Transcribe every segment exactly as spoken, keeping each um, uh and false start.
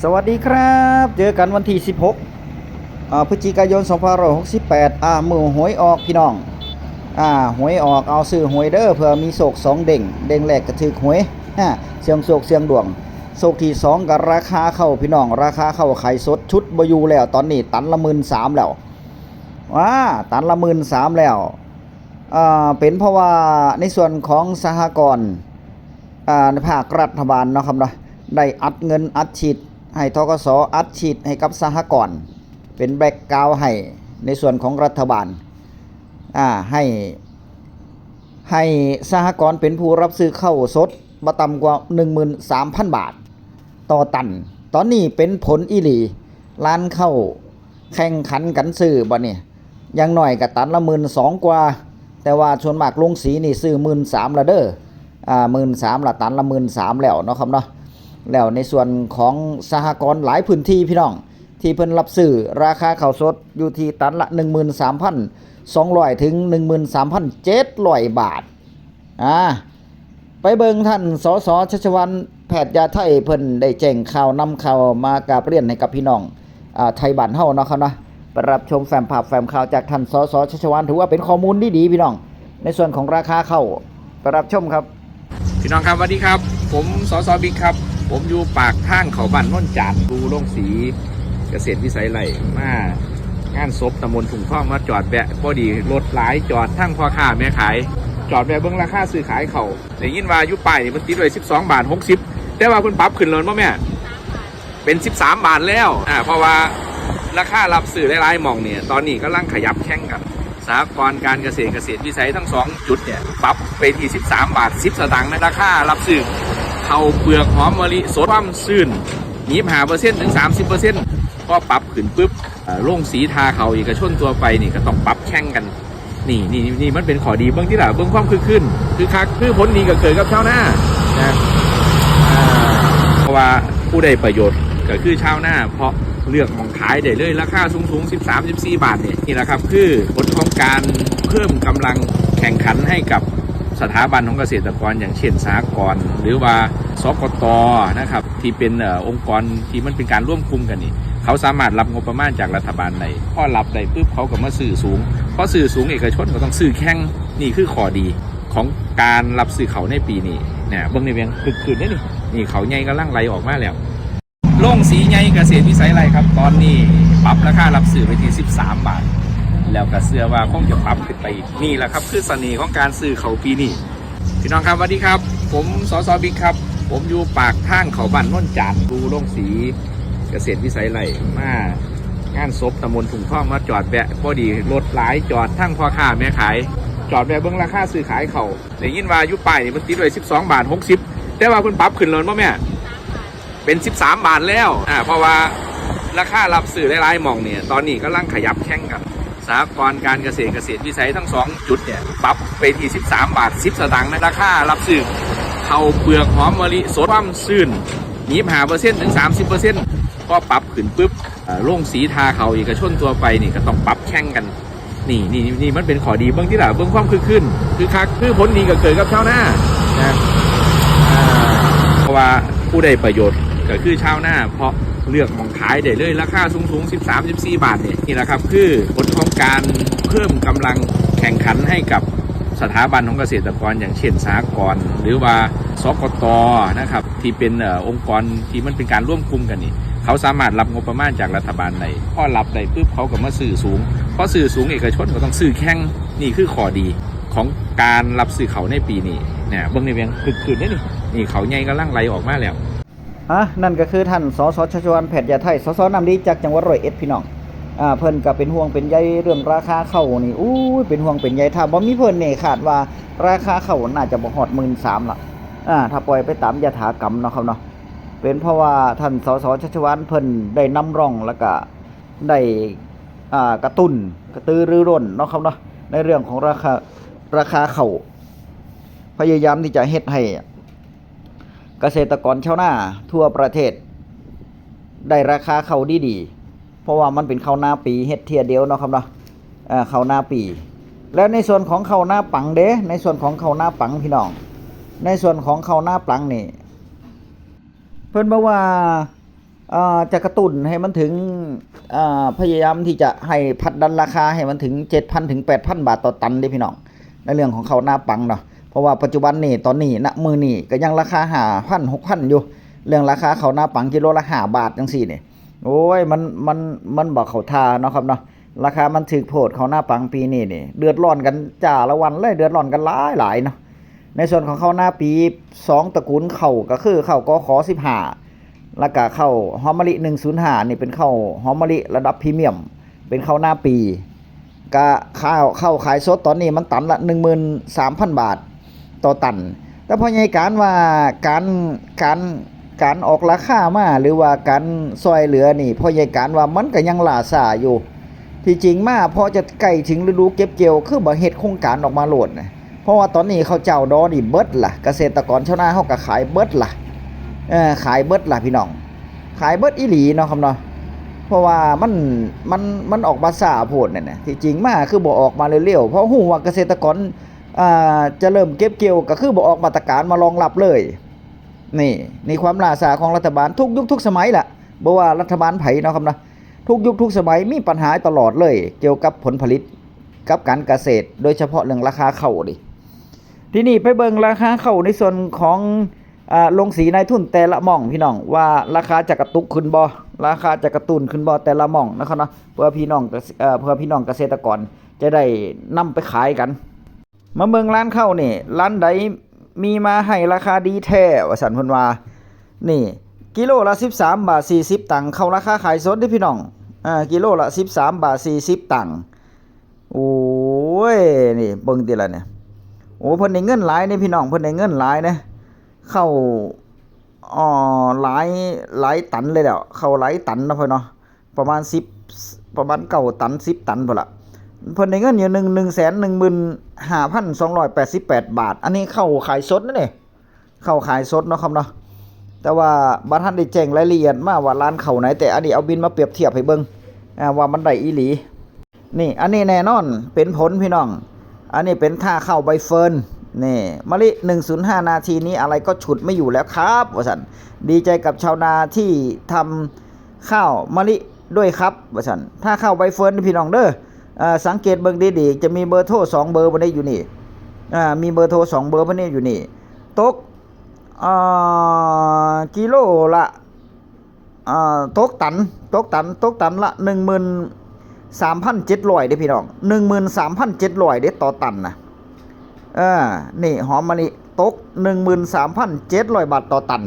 สวัสดีครับ เจอกันวันที่สิบหก อ่า พฤศจิกายน สองพันห้าร้อยหกสิบแปด อ่า มื้อหวยออกพี่น้อง อ่า หวยออก เอาซื้อหวยเด้อ เผื่อมีโชคสองเด้ง เด้งแรกก็ถืกหวย อ่า เสี่ยงโชคเสี่ยงดวง โชคที่สองก็ราคาเข้าพี่น้อง ราคาเข้าขายสด ชุดบ่อยู่แล้ว ตอนนี้ตันละ หมื่นสาม แล้ว อ่า ตันละ หมื่นสาม แล้ว อ่า เป็นเพราะว่าในส่วนของสหกรณ์ อ่า ภาครัฐบาลเนาะครับเนาะ ได้อัดเงินอัดฉีดให้ ธ.ก.ส. อัดฉีดให้กับสหกรณ์ เป็นแบล็กกราวด์ให้ในส่วนของรัฐบาล อ่า ให้ ให้สหกรณ์เป็นผู้รับซื้อข้าวสดบ่ต่ำกว่า หนึ่งหมื่นสามพัน บาท ต่อตัน ตอนนี้เป็นผลอีหลี ร้านข้าวแข่งขันกันซื้อบัดนี้ อย่างน้อยก็ตันละ หมื่นสอง กว่า แต่ว่าส่วนมากโรงสีนี่ซื้อ หมื่นสาม ละเด้อ อ่า หมื่นสาม ละ ตันละ หมื่นสาม แล้วเนาะครับเนาะ แล้วในส่วนของสหกรณ์หลายพื้นที่พี่น้อง ที่เพิ่นรับซื้อราคาข้าวสดอยู่ที่ตันละ หนึ่งหมื่นสามพันสองร้อย ถึง หนึ่งหมื่นสามพันเจ็ดร้อย บาท อ่า ไปเบิ่งท่าน สส. ชัชวาล แพทยาไทย เพิ่นได้แจ้งข่าวนำข่าวมากราบเรียนให้กับพี่น้อง อ่า ไทยบ้านเฮาเนาะครับเนาะ ไปรับชมแฟ้มภาพแฟ้มข่าวจากท่าน สส. ชัชวาล ถือว่าเป็นข้อมูลดีๆ พี่น้อง ในส่วนของราคาข้าว ไปรับชมครับ พี่น้องครับ สวัสดีครับ ผม สส. บิ๊กครับ ผมอยู่ปากทางเข้าบ้านโนนจาน ดูโรงสีเกษตรวิสัยไร่ มางานศพตำบลทุ่งทอง มาจอดแวะ พอดีรถหลาย จอดทั้งพ่อค้าแม่ขาย จอดแวะเบิ่งราคาซื้อขายข้าว ได้ยินว่าอยู่ป้ายนี่มันติดไว้ สิบสอง บาท หกสิบ แต่ว่าเพิ่นปรับขึ้นแล้วบ่แม่ เป็น สิบสาม บาทแล้ว อ่า เพราะว่าราคารับซื้อหลายๆหม่องเนี่ย ตอนนี้กำลังขยับแข่งกัน สหกรณ์การเกษตร เกษตรวิสัยทั้งสองจุดเนี่ย ปรับไปที่ สิบสาม บาท สิบ สตางค์นะ ราคารับซื้อข้าวเปลือกหอมมะลิสดความชื้น ยี่สิบห้าเปอร์เซ็นต์ ถึง สามสิบเปอร์เซ็นต์ พอปรับขึ้นปุ๊บ เอ่อ โรงสีทาข้าวเอกชนทั่วไปนี่ก็ต้องปรับแข่งกัน นี่ นี่ นี่มันเป็นข้อดี เบิ่งติล่ะ เบิ่งความคึกคื้น คึกคัก คือผลดีก็เกิดกับชาวนานะ อ่า เพราะว่าผู้ได้ประโยชน์ก็คือชาวนา เพราะเลือกหม่องขายได้เลย ราคาสูงๆ สิบสาม สิบสี่ บาทเนี่ย นี่แหละครับ คือผลของการเพิ่มกำลังแข่งขันให้กับสถาบันของเกษตรกร อย่างเช่นสหกรณ์ หรือว่า สกต. นะครับ ที่เป็น เอ่อ องค์กรที่มันเป็นการร่วมกลุ่มกันนี่ เขาสามารถรับงบประมาณจากรัฐบาลได้ พอรับได้ปุ๊บ เขาก็มาซื้อสูง พอซื้อสูง เอกชนก็ต้องซื้อแข่ง นี่คือข้อดีของการรับซื้อข้าวในปีนี้นะ เบิ่งในเวียงคึกคื้นเด้นี่ นี่ข้าวใหญ่กำลังไหลออกมาแล้ว โรงสีใหญ่เกษตรวิสัยไร่ครับ ตอนนี้ปรับราคารับซื้อไปที่ สิบสาม บาท แล้วก็เชื่อว่าคงจะปรับขึ้นไปอีก นี่แหละครับ คือเสน่ห์ของการซื้อข้าวปีนี้ พี่น้องครับ สวัสดีครับ ผม สส. บิ๊กครับ ผมอยู่ปากทางเข้าบ้านโนนจาน ดูโรงสีเกษตรวิสัยไร่ มางานศพตำบลทุ่งทอง มาจอดแวะ พอดีรถหลาย จอดทั้งพ่อค้าแม่ขาย จอดแวะเบิ่งราคาซื้อขายข้าว ได้ยินว่าอยู่ป้ายนี่มันติดไว้ สิบสอง บาท หกสิบ แต่ว่าเพิ่นปรับขึ้นแล้วบ่แม่ เป็น สิบสาม บาทแล้ว อ่า เพราะว่าราคารับซื้อหลายๆหม่องเนี่ย ตอนนี้กำลังขยับแข่งกัน สหกรณ์การเกษตร เกษตรวิสัยทั้งสองจุดเนี่ย ปรับไปที่ สิบสาม บาท สิบ สตางค์นะ ราคารับซื้อข้าวเปลือกหอมมะลิสดความชื้น ยี่สิบห้าเปอร์เซ็นต์ ถึง สามสิบเปอร์เซ็นต์ พอปรับขึ้นปุ๊บ เอ่อ โรงสีทาข้าวเอกชนทั่วไปนี่ก็ต้องปรับแข่งกัน นี่ นี่ นี่มันเป็นข้อดี เบิ่งติล่ะ เบิ่งความคึกคื้น คึกคัก คือผลดีก็เกิดกับชาวนานะ อ่า เพราะว่าผู้ได้ประโยชน์ก็คือชาวนา เพราะเลือกหม่องขายได้เลย ราคาสูงๆ สิบสาม สิบสี่ บาทเนี่ย นี่แหละครับ คือผลของการเพิ่มกำลังแข่งขันให้กับสถาบันของเกษตรกร อย่างเช่นสหกรณ์ หรือว่า สกต. นะครับ ที่เป็น เอ่อ องค์กรที่มันเป็นการร่วมกลุ่มกันนี่ เขาสามารถรับงบประมาณจากรัฐบาลได้ พอรับได้ปุ๊บ เขาก็มาซื้อสูง พอซื้อสูง เอกชนก็ต้องซื้อแข่ง นี่คือข้อดีของการรับซื้อข้าวในปีนี้เนี่ย เบิ่งในเวียงคึกคื้นเด้นี่ นี่ข้าวใหญ่กำลังไหลออกมาแล้ว อ่ะ นั่นก็คือท่าน สส. ชัชวาล แพทยาไทย สส. น้ำดีจากจังหวัดร้อยเอ็ด พี่น้อง อ่า เพิ่นก็เป็นห่วงเป็นใยเรื่องราคาข้าวนี่ อู้ย เป็นห่วงเป็นใย ถ้าบ่มีเพิ่นนี่ คาดว่าราคาข้าวน่าจะบ่ฮอด หมื่นสาม ละ อ่า ถ้าปล่อยไปตามยถากรรมเนาะครับเนาะ เป็นเพราะว่าท่าน สส. ชัชวาล เพิ่นได้นำร่อง แล้วก็ได้ อ่า กระตุ้นกระตือรือร้นเนาะครับเนาะ ในเรื่องของราคา ราคาข้าว พยายามที่จะเฮ็ดให้เกษตรกรชาวนาทั่วประเทศ ได้ราคาข้าวดีๆ เพราะว่ามันเป็นข้าวนาปี เฮ็ดเทื่อเดียวเนาะครับเนาะ เอ่อ ข้าวนาปี แล้วในส่วนของข้าวนาปังเด้ ในส่วนของข้าวนาปังพี่น้อง ในส่วนของข้าวนาปังนี่ เพิ่นบอกว่า อ่าจะกระตุ้นให้มันถึงอ่าพยายามที่จะให้ผลักดันราคาให้มันถึงเจ็ดพันถึงแปดพันบาทต่อตันเด้พี่น้อง ในเรื่องของข้าวนาปังเนาะ เพราะว่าปัจจุบันนี่ตอนนี้ ณ มื้อนี้ก็ยังราคาห้าพัน หกพันอยู่ เรื่องราคาข้าวนาปังกิโลละห้าบาทจังซี่นี่ โอ้ย มันมันมันบ่เข้าท่าเนาะครับเนาะ ราคามันถืกโพด ข้าวนาปังปีนี้นี่ เดือดร้อนกันจ้าละวันเลย เดือดร้อนกันหลายหลายเนาะ ในส่วนของข้าวนาปี สองตระกูลข้าวก็คือข้าว กข สิบห้า แล้วก็ข้าวหอมมะลิ หนึ่งศูนย์ห้า นี่เป็นข้าวหอมมะลิระดับพรีเมียม เป็นข้าวนาปี ก็ข้าว ข้าวขายสดตอนนี้มันตันละ หนึ่งหมื่นสามพันบาทต่อตัน แต่พ่อใหญ่การว่าการ การ การออกราคามา หรือว่าการซอยเหลือนี่ พ่อใหญ่การว่ามันก็ยังล่าช้าอยู่ ที่จริงมาพอจะใกล้ถึงฤดูเก็บเกี่ยว คือบ่เฮ็ดโครงการออกมาโลดนะ เพราะว่าตอนนี้ข้าวเจ้าดอนี่เบิดละ เกษตรกรชาวนาเฮาก็ขายเบิดละ เออ ขายเบิดละพี่น้อง ขายเบิดอีหลีเนาะครับเนาะ เพราะว่ามัน มัน มันออกมาช้าโพดนั่นนะ ที่จริงมาคือบ่ออกมาเร็วๆ เพราะฮู้ว่าเกษตรกร อ่า จะเริ่มเก็บเกี่ยว ก็คือบ่ออกมาตรการมารองรับเลย นี่ นี่ความล่าช้าของรัฐบาลทุกยุคทุกสมัยละ บ่ว่ารัฐบาลไผเนาะครับเนาะ ทุกยุคทุกสมัยมีปัญหาตลอดเลย เกี่ยวกับผลผลิต กับการเกษตร โดยเฉพาะเรื่องราคาข้าวนี่ ทีนี้ไปเบิ่งราคาข้าวในส่วนของ อ่า โรงสีนายทุนแต่ละหม่องพี่น้อง ว่าราคาจะกระตุกขึ้นบ่ ราคาจะกระตุ้นขึ้นบ่แต่ละหม่องนะครับเนาะ เพื่อพี่น้องเกษ- เอ่อ เพื่อพี่น้องเกษตรกรจะได้นำไปขายกัน มาเบิ่งร้านข้าวนี่ ร้านใดมีมาให้ราคาดีแท้ ว่าซั่นเพิ่นว่า นี่ กิโลละ สิบสามบาท สี่สิบตังค์ ข้าวราคาขายสดเด้อพี่น้อง อ่า กิโลละ สิบสามบาท สี่สิบตังค์ โอ้ย นี่เบิ่งติล่ะเนี่ย โอ้ เพิ่นได้เงินหลายเด้พี่น้อง เพิ่นได้เงินหลายเด้ ข้าว อ่อ หลาย หลายตันเลยแหละ ข้าวหลายตันเนาะพ่อเนาะ ประมาณ สิบ ประมาณ เก้าตัน สิบตันพุ้นละ เพิ่นได้เงินอยู่ หนึ่ง หนึ่งแสนหนึ่งหมื่นห้าพันสองร้อยแปดสิบแปดบาท อันนี้ข้าวขายสดนะเนี่ย ข้าวขายสดเนาะครับเนาะ แต่ว่าบ่ทันได้แจ้งรายละเอียดมาว่าร้านข้าวไหน แต่อันนี้เอาบินมาเปรียบเทียบให้เบิ่ง อ่า ว่ามันได้อีหลี นี่ อันนี้แน่นอนเป็นผลพี่น้อง อันนี้เป็นท่าข้าวใบเฟิร์น นี่ มะลิ หนึ่งศูนย์ห้า นาทีนี้อะไรก็ฉุดไม่อยู่แล้วครับ ว่าซั่น ดีใจกับชาวนาที่ทำข้าวมะลิด้วยครับ ว่าซั่น ท่าข้าวใบเฟิร์นพี่น้องเด้อ เอ่อ สังเกตเบิ่งดีๆ จะมีเบอร์โทรสองเบอร์พุ้นอยู่นี่ อ่า มีเบอร์โทรสองเบอร์พุ้นอยู่นี่ ตก อ่า กิโลละ อ่า ตกตัน ตกตัน ตกตันละ หนึ่งหมื่นสามพันเจ็ดร้อยเด้พี่น้อง หนึ่งหมื่นสามพันเจ็ดร้อยเด้ต่อตันนะ เออ นี่หอมมะลิตก หนึ่งหมื่นสามพันเจ็ดร้อยบาทต่อตัน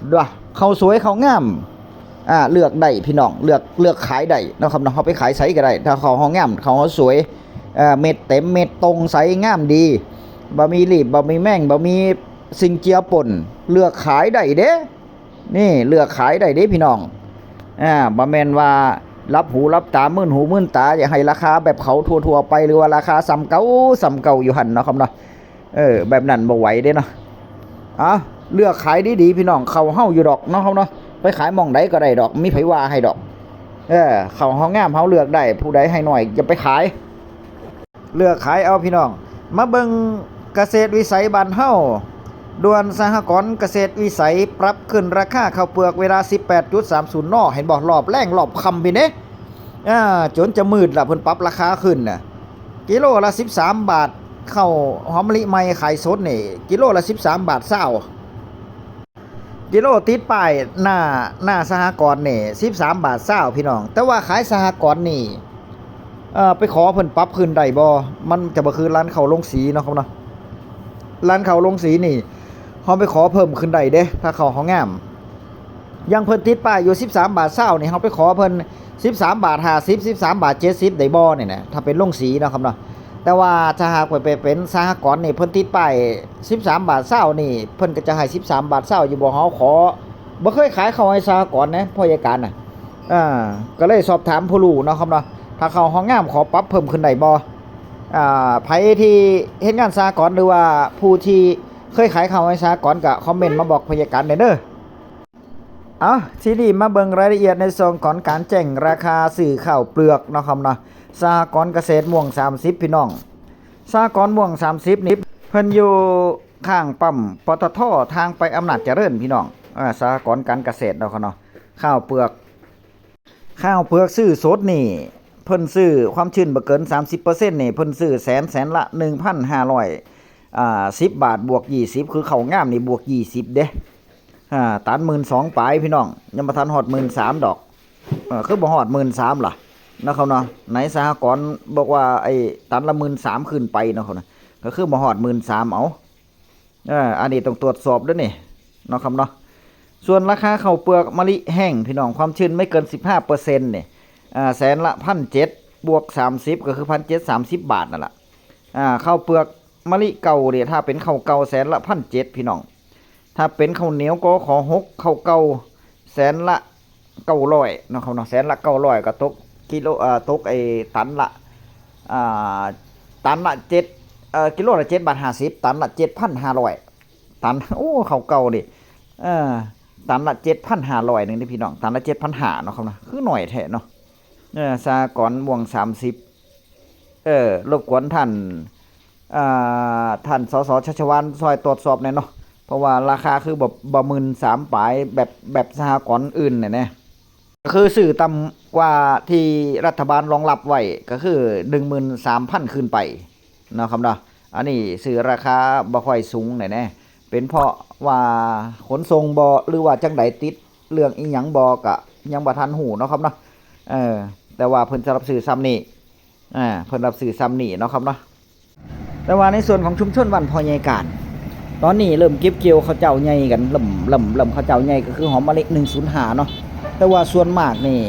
เด้อ ข้าวสวยข้าวงาม อ่า เลือกได้พี่น้อง เลือก เลือกขายได้เนาะครับเนาะ เฮาไปขายไสก็ได้ ถ้าข้าวเฮางาม ข้าวเฮาสวย เอ่อ เม็ดเต็ม เม็ดตรง ใส งามดี บ่มีรีบ บ่มีแมง บ่มีสิ่งเจือปน เลือกขายได้เด้ นี่ เลือกขายได้เด้พี่น้อง อ่า บ่แม่นว่าหลับหูหลับตา มึนหูมึนตา อยากให้ราคาแบบเขาทั่วๆไป หรือว่าราคาส่ำเก่าส่ำเก่าอยู่หั่นเนาะครับเนาะ เออ แบบนั้นบ่ไหวเด้เนาะ อ่ะ เลือกขายดีๆพี่น้อง ข้าวเฮาอยู่ดอกเนาะครับเนาะ ไปขายหม่องใดก็ได้ดอก มีไผว่าให้ดอก เออ ข้าวเฮางาม เฮาเลือกได้ ผู้ใดให้น้อยอย่าไปขาย เลือกขายเอาพี่น้อง มาเบิ่งเกษตรวิสัยบ้านเฮา ด่วนสหกรณ์เกษตรวิสัยปรับขึ้นราคาข้าวเปลือกเวลา สิบแปดจุดสามศูนย์ น เห็นบ่ รอบแลงรอบค่ำพี้เด้ อ่า จนจะมืดละ เพิ่นปรับราคาขึ้นน่ะ กิโลละ สิบสามบาท ข้าวหอมมะลิใหม่ขายสดนี่ กิโลละ สิบสามบาทซาว กิโลติดป้ายหน้า หน้าสหกรณ์นี่ สิบสามบาทซาวพี่น้อง แต่ว่าขายสหกรณ์นี่ เอ่อ ไปขอเพิ่นปรับขึ้นได้บ่ มันจะบ่คือร้านข้าวโรงสีเนาะครับเนาะ ร้านข้าวโรงสีนี่ เฮาไปขอเพิ่มขึ้นได้เด้ ถ้าข้าวเฮางาม อย่างเพิ่นติดป้ายอยู่ สิบสามบาทซาวนี่ เฮาไปขอเพิ่น สิบสามบาทห้าสิบ สิบสามบาทเจ็ดสิบได้บ่เนี่ยนะ ถ้าเป็นโรงสีเนาะครับเนาะ แต่ว่าถ้าหากไปเป็นสหกรณ์นี่ เพิ่นติดป้าย สิบสามบาทซาวนี่ เพิ่นก็จะให้ สิบสามบาทซาวอยู่บ่ เฮาขอ บ่เคยขายข้าวให้สหกรณ์นะ พ่อใหญ่การน่ะ อ่า ก็เลยสอบถามผู้รู้เนาะครับเนาะ ถ้าข้าวเฮางามขอปรับเพิ่มขึ้นได้บ่ อ่า ไผที่เฮ็ดงานสหกรณ์ หรือว่าผู้ที่เคยขายข้าวให้สหกรณ์ ก็คอมเมนต์มาบอกพ่อใหญ่การได้เด้อ เอา ทีนี้มาเบิ่งรายละเอียดในส่วนของการแจ้งราคาซื้อข้าวเปลือกเนาะครับเนาะ สหกรณ์เกษตรม่วงสามสิบ พี่น้อง สหกรณ์ม่วงสามสิบนี่ เพิ่นอยู่ข้างปั๊ม ปตท ทางไปอำนาจเจริญพี่น้อง อ่า สหกรณ์การเกษตรเนาะครับเนาะ ข้าวเปลือก ข้าวเปลือกซื้อสดนี่ เพิ่นซื้อความชื้นบ่เกินสามสิบเปอร์เซ็นต์นี่ เพิ่นซื้อแสน แสนละหนึ่งพันห้าร้อย อ่า สิบบาทบวกยี่สิบ คือข้าวงามนี่บวกยี่สิบเด้ อ่า ตันหมื่นสองปลายพี่น้อง ยังบ่ทันฮอดหมื่นสามดอก เออ คือบ่ฮอดหมื่นสามล่ะ นะครับเนาะ ไหนสหกรณ์บอกว่าไอ้ตันละหมื่นสามขึ้นไปเนาะ เขานะ ก็คือบ่ฮอดหมื่นสาม เอา เออ อันนี้ต้องตรวจสอบด้วยนี่ เนาะครับเนาะ ส่วนราคาข้าวเปลือกมะลิแห้งพี่น้อง ความชื้นไม่เกินสิบห้าเปอร์เซ็นต์นี่ อ่า แสนละพันเจ็ดบวกสามสิบ ก็คือพันเจ็ดสามสิบบาทนั่นแหละ อ่า ข้าวเปลือกมะลิเก่าเนี่ย ถ้าเป็นข้าวเก่าแสนละพันเจ็ดพี่น้อง ถ้าเป็นข้าวเหนียว กข หก ข้าวเก่าแสนละเก้าร้อยเนาะครับเนาะ แสนละเก้าร้อยก็ตกกิโล เอ่อ ตกไอ้ตันละ อ่า ตันละเจ็ด เอ่อ กิโลละเจ็ดบาทห้าสิบ ตันละเจ็ดพันห้าร้อย ตัน โอ้ ข้าวเก่านี่ เออ ตันละเจ็ดพันห้าร้อยหนึ่งนี่พี่น้อง ตันละเจ็ดพันห้าเนาะครับเนาะ คือหน่อยแท้เนาะ เออ สหกรณ์ม่วงสามสิบ เออ รบกวนท่าน อ่า ท่าน สส ชัชวาล ช่วยตรวจสอบหน่อยเนาะ เพราะว่าราคาคือแบบบ่หมื่นสามปลาย แบบ แบบสหกรณ์อื่นเนี่ยนะ คือซื้อต่ำกว่าที่รัฐบาลรองรับไว้ ก็คือ หนึ่งหมื่นสามพัน ขึ้นไป เนาะครับเนาะ อันนี้ซื้อราคาบ่ค่อยสูงแน่ๆ เป็นเพราะว่าขนส่งบ่ หรือว่าจังใด ติดเรื่องอีหยังบ่ ก็ยังบ่ทันฮู้เนาะครับเนาะ เออ แต่ว่าเพิ่นจะรับซื้อส่ำนี้ อ่า เพิ่นรับซื้อส่ำนี้เนาะครับเนาะ แต่ว่าในส่วนของชุมชนบ้านพ่อใหญ่การ ตอนนี้เริ่มเก็บเกี่ยวข้าวเจ้าใหญ่กัน เริ่ม เริ่ม เริ่มข้าวเจ้าใหญ่ก็คือหอมมะลิหนึ่งศูนย์ห้าเนาะ แต่ว่าส่วนมากนี่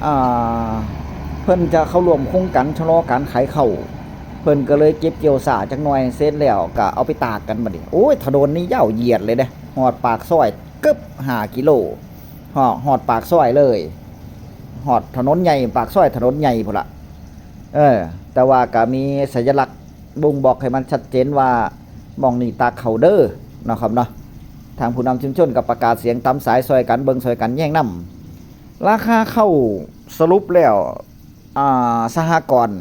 อ่า เพิ่นจะเข้าร่วมโครงการชะลอการขายข้าว เพิ่นก็เลยเก็บเกี่ยวช้าจักหน่อย เสร็จแล้วก็เอาไปตากกันบัดนี้ โอ้ย ถนนนี่ยาวเหยียดเลยเด้ ฮอดปากซอยเกือบห้ากิโล ฮอด ฮอดปากซอยเลย ฮอดถนนใหญ่ ปากซอยถนนใหญ่พุ้นละ เออ แต่ว่าก็มีสัญลักษณ์บ่งบอกให้มันชัดเจนว่าหม่องนี่ตากข้าวเด้อ เนาะครับเนาะ ทางผู้นำชุมชนก็ประกาศเสียงตามสาย ซอยกันเบิ่ง ซอยกันแยงนำ ราคาข้าวสรุปแล้ว อ่า สหกรณ์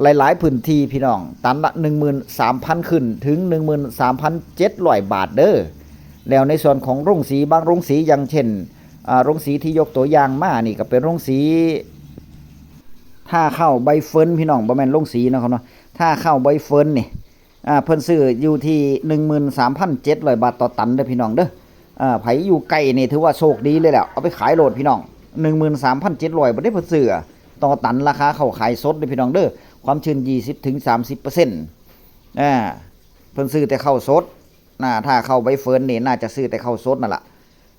หลายๆพื้นที่พี่น้อง ตันละหนึ่งหมื่นสามพันขึ้นถึงหนึ่งหมื่นสามพันเจ็ดร้อยบาทเด้อ แล้วในส่วนของโรงสี บางโรงสี อย่างเช่น อ่า โรงสีที่ยกตัวอย่างมานี่ก็เป็นโรงสี ท่าข้าวใบเฟิร์นพี่น้อง บ่แม่นโรงสีเนาะครับเนาะ ท่าข้าวใบเฟิร์นนี่ อ่า เพิ่นซื้ออยู่ที่หนึ่งหมื่นสามพันเจ็ดร้อยบาทต่อตันเด้อพี่น้องเด้อ อ่า ไผอยู่ใกล้นี่ถือว่าโชคดีเลยแหละ เอาไปขายโลดพี่น้อง หนึ่งหมื่นสามพันเจ็ดร้อยบาทได้เพิ่นซื้อต่อตัน ราคาข้าวขายสดเด้อพี่น้องเด้อ ความชื้นยี่สิบถึงสามสิบเปอร์เซ็นต์ อ่า เพิ่นซื้อแต่ข้าวสด น่า ท่าข้าวใบเฟิร์นนี่น่าจะซื้อแต่ข้าวสดนั่นล่ะ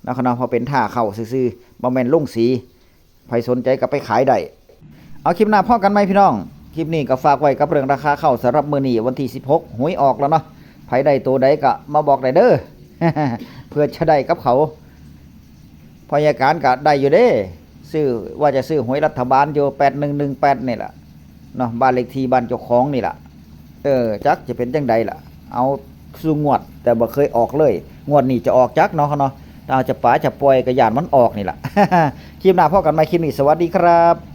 นะครับเนาะ เพราะเป็นท่าข้าวซื่อๆ บ่แม่นโรงสี ใผสนใจก็ไปขายได้ เอาคลิปหน้าพ้อกันใหม่พี่น้อง คลิปนี้ก็ฝากไว้กับเรื่องราคาข้าวสำหรับมื้อนี้วันที่สิบหก หวยออกแล้วเนาะ ไผได้ตัวใดก็มาบอกได้เด้อ เพื่อจะได้กับเขา พ่อใหญ่การก็ได้อยู่เด้ ซื้อ ว่าจะซื้อหวยรัฐบาลอยู่ แปดหนึ่งหนึ่งแปด นี่แหละ เนาะ บ้านเลขที่บ้านเจ้าของนี่ล่ะ เออ จักจะเป็นจังใดล่ะ เอาสู่งวด แต่บ่เคยออกเลย งวดนี้จะออกจักเนาะ เนาะ ถ้าจะป๋าจะปล่อยก็ย้านมันออกนี่ล่ะ คลิปหน้าพ้อกันใหม่ คลิปนี้สวัสดีครับ